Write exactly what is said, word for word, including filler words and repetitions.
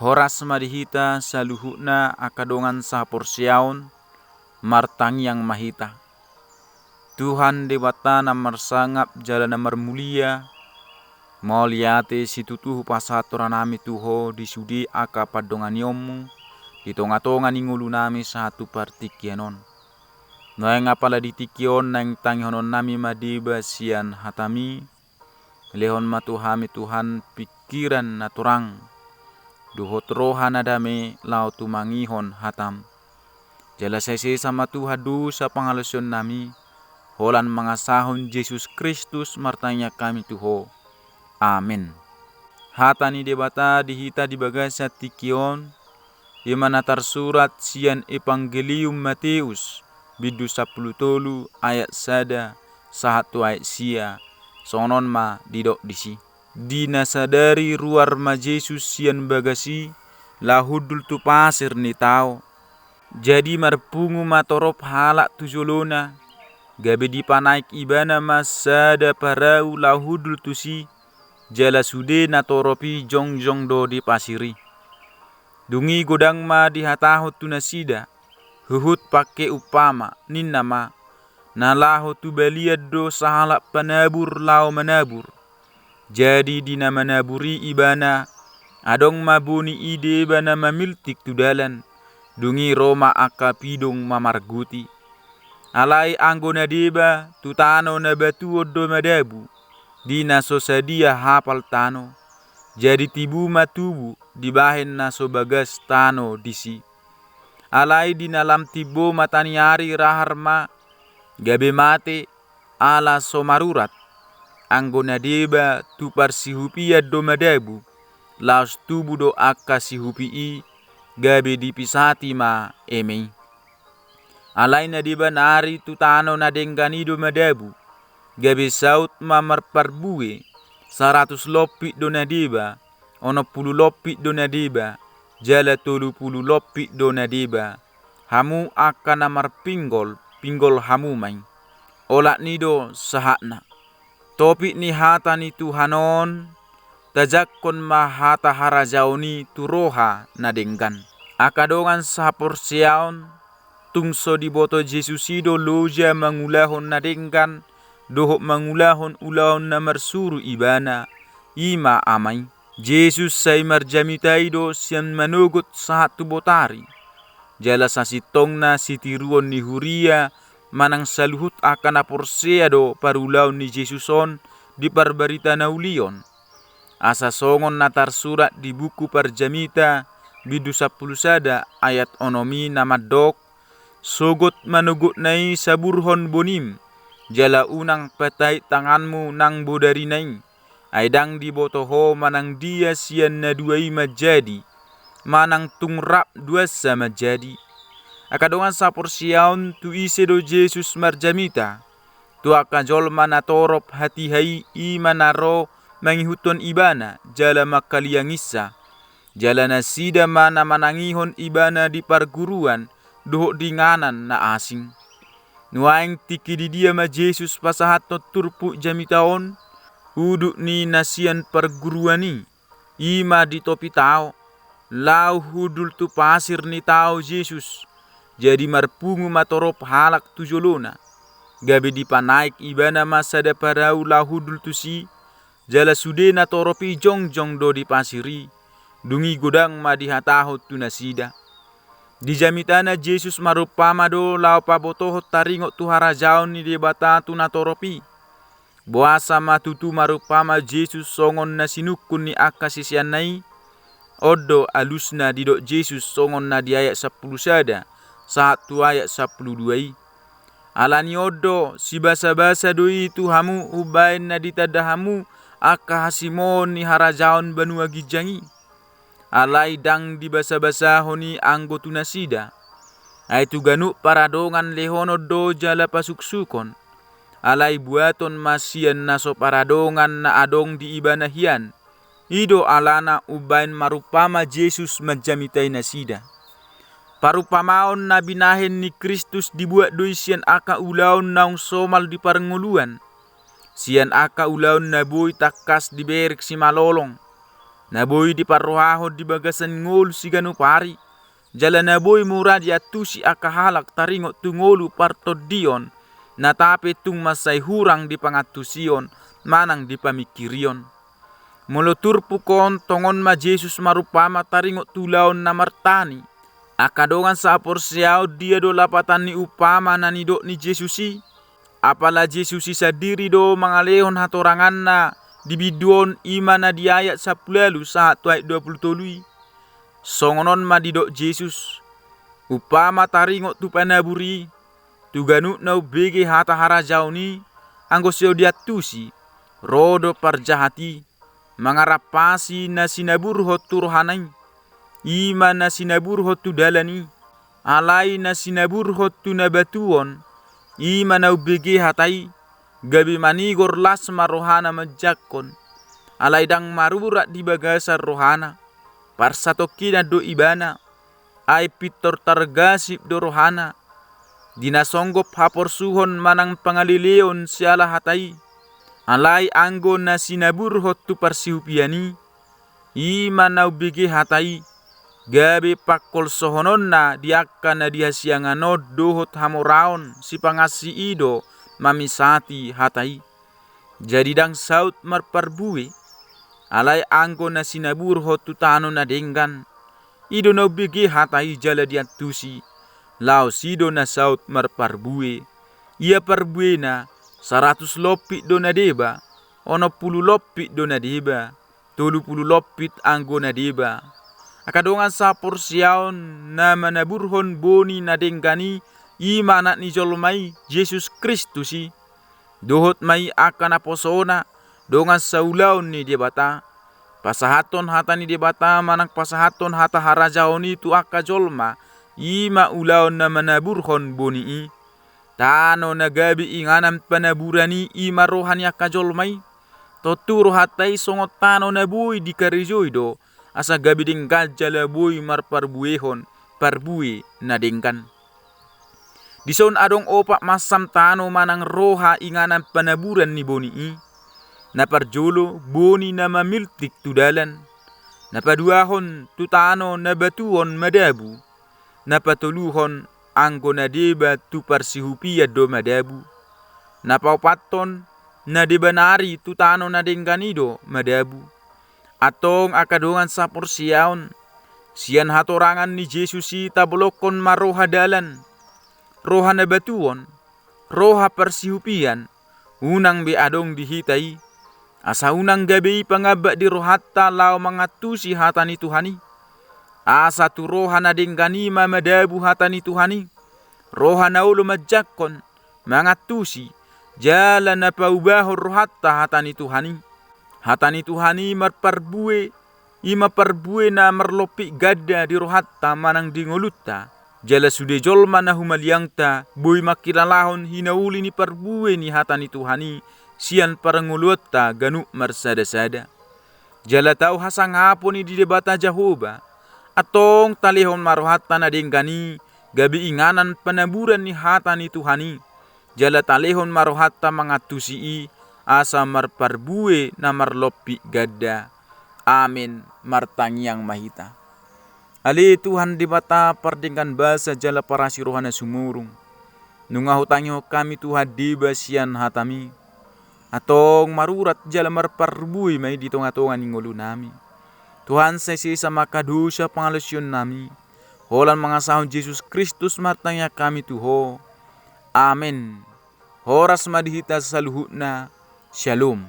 Horas ma di hita saluhutna angka dongan sahaporseaon, martangiang ma hita. Tuhan Debata na marsangap jala na marmulia, mauliate situtu hupasahat rohanami tu Ho di sude angka pandonganionmu di tonga-tonga ni ngolunami sahat tu partingkian on. Nuaeng apala di tingki on naeng tangihononnami ma deba sian hatami, lehon ma tu hami Tuhan pingkiran na torang dohot roha na dame laho tumangihon hatam. Jala sai sesa ma Tuhan dosa pangalaosionnami, holan mangasahon Jesus Kristus martangiang hami tu Ho. Amen. Hata ni Debata di hita di bagasan tingki on, i ma na tarsurat sian Evangelium Mateus, bindu sampulu tolu ayat sada sahat tu ayat sia, songon on ma didok disi. Di na sadari ruar ma Jesus sian bagas i, laho hundul tu pasir ni tao. Jadi marpungu ma torop halak tu jolona, gabe dipanaek ibana ma sada parau laho hundul tusi, jala sude na torop i jongjong do di pasir i. Dung i godang ma dihatahon tu nasida, huhut pangke umpama, ninna ma, na laho tu balian do sahalak panabur laho manabur. Jadi di na manabur i ibana, adong ma boni i deba na mamiltik tu dalan, dung i ro ma angka pidong mamargoti. Alai anggo na deba tu tano na batuon do madabu, di na so sadia hapal tano. Jadi tibu ma tubu dibahen na so bagas tano disi. Alai di na lam timbo mataniari rahar ma, gabe mate, ala so marurat. Anggo na deba tu parsihupian do madabu, laos tubu do angka sihupi i, gabe dipisati ma eme i. Alai na deba nari tu tano na denggan i do madabu, gabe saut ma marparbue, saratus lompit do na deba, onom pulu lompit do na deba, jala tolu pulu lompit do na deba. Hamu angka na marpinggol, pinggol hamu ma i. Olat ni do sahatna. Topik ni hata ni Tuhan on, tajangkon ma hata harajaon i tu roha na denggan. Angka dongan sahaporseaon, tung so diboto Jesus i do loja mangulahon na denggan, dohot mangulahon ulaon na marsuru ibana, i ma Ama i. Jesus sai marjamita i do sian manogot sahat tu botari. Jala sasintongna sitiruon ni huria manang saluhut angka na porsea do parulaon ni Jesus on di parbarita na uli on. Asa songon na tarsurat di buku Parjamita, bindu sampulu sada ayat onom i na mandok, sogot manogotna i saburhon bonim, jala unang patait tanganmu nang bodarina i, ai ndang diboto ho manang dia sian na dua i manjadi, manang tung rap duansa manjadi. Angka dongan saporseaon, tu ise do Jesus marjamita? Tu angka jolma na torop hatiha i, i ma na ro mangihuthon ibana, jala mangkalianginsa. Jala nasida ma na manangihon ibana di parguruan, dohot di inganan na asing. Nuaeng tingki di dia ma Jesus pasahathon turpuk jamita on, udut ni na sian parguruan i, i ma di topi tao, laho hundul tu pasir ni tao Jesus. Jadi marpungu ma torop halak tu jolona. Gabe dipanaek ibana ma sada parau laho hundul tusi, jala sude na torop i jongjong do di pasir i, dung i godang ma dihatahon tu nasida. Di jamitana Jesus marumpama do laho pabotohon taringot tu harajaon ni Debata tu na torop i. Boasa ma tutu marumpama Jesus songon na sinungkun ni angka siseanna i? On do alusna didok Jesus songon na di ayat sampulu sada sahat tu ayat sampulu dua i. Ala ni on do, sibasabasa do i tu hamu umbaen na ditanda hamu angka hasimoon ni harajaon banua ginjang i. Alai ndang dibasabasahon i anggo tu nasida. Ai tu ganup paradongan lehonon do jala pasuksukon. Alai buaton ma sian na so paradongan na adong di ibana hian. I do alana umbaen marumpama Jesus manjamitai nasida. Parumpamaon na binahen ni Kristus dibuat do i sian angka ulaon naung somal di parngoluan, sian angka ulaon na boi tangkas diberek simalolong. na boi diparrohahon di bagasan ngolu siganup ari, jala na boi mura diantusi angka halak taringot tu ngolu partondion, na tape tung mansai hurang di pangantusion manang di pamingkirion. Molo turpuk on, tongon ma Jesus marumpama taringot tu ulaon na martani. Angka dongan saporseaon, dia do lapatan ni umpama na nidok ni Jesus i? Apala Jesus i sandiri do mangalehon hatoranganna di bindu on, i ma na di ayat sampulu ualu sahat tu ayat dua pulu tolu i. Songon on ma didok Jesus: Umpama taringot tu panabur i, tu ganup na umbege hata harajaon i, anggo so diantusi, ro do parjahat i, mangarampasi na sinaburhon tu rohana i, i ma na sinaburhon tu dalan i. Alai na sinaburhon tu na batuon, i ma na umbege hata i, gabe manigor, las ma rohana manjangkon. Alai ndang marurat di bagasan rohana, parsatongkinan do ibana, ai pintor targasip do rohana. Di na songgop haporsuhon manang pangaleleon siala hata i. Alai anggo na sinaburhon tu parsihupian i, i ma na umbege hata i, gabe pangkolsohononna di angka na di hasiangan on dohot hamoraon sipangansi i do mamisati hata i. Jadi ndang saut marparbue. Alai anggo na sinaburhon tu tano na denggan, i do na umbege hata i jala diantusi, laos i do na saut marparbue. Ia parbuena, saratus lompit do na deba, onom pulu lompit do na deba, tolu pulu lompit anggo na deba. Angka dongan saporseaon, na manaburhon boni na denggan i, i ma Anak ni jolma i, Jesus Kristus i. Dohot ma i angka naposona, dongan saulaon ni Debata. Pasahathon hata ni Debata manang pasahathon hata harajaon i tu angka jolma, i ma ulaon na manaburhon boni i. Tano na gabe inganan panaburan i, i ma roha ni angka jolma i. Tontu rohanta i songon tano na boi dikarejoi do, asa gabe denggan jala boi marparbuehon parbue na denggan. Dison adong opat mansam tano manang roha inganan panaburan ni boni i. Na parjolo, boni na mamiltik tu dalan. Na paduahon, tu tano na batuon madabu. Na patoluhon, anggo na deba tu parsihupian do madabu. Na paopathon, na deba nari tu tano na denggan i do madabu. Antong angka dongan saporseaon, sian hatorangan ni Jesus i tabolongkon ma roha dalan, roha na batuon, roha parsihupian, unang be adong di hita i, asa unang gabe i pangambak di rohanta laho mangantusi hata ni Tuhan i. Asa tu roha na denggan i ma madabu hata ni Tuhan i, roha na olo manjangkon, mangantusi, jala na paubahon rohanta hata ni Tuhan i. Hata ni Tuhan i marparbue, i ma parbue na marlompit ganda di rohanta manang di ngolunta. Jala sude jolma na humaliangta boi mangkilalahon hinauli ni parbue ni hata ni Tuhan i sian parngoluonta ganup marsadasada. Jala tau hasangapon i di Debata Jahowa. Antong talehon ma rohanta na denggan i gabe inganan panaburan ni hata ni Tuhan i. Jala talehon ma rohanta mangantusi i, asa marparbue na marlompit ganda. Amen. Martangiang ma hita. Ale Tuhan Debata pardenggan basa jala parasi roha na sumurung, nunga hutangihon hami Tuhan deba sian hataMi. Antong marurat jala marparbue ma i di tongatonga ni ngolunami. Tuhan, sai sesa ma angka dosa pangalaosionnami. Holan mangasahon Jesus Kristus martangiang hami tu Ho. Amen. Horas ma di hita saluhutna. Shalom.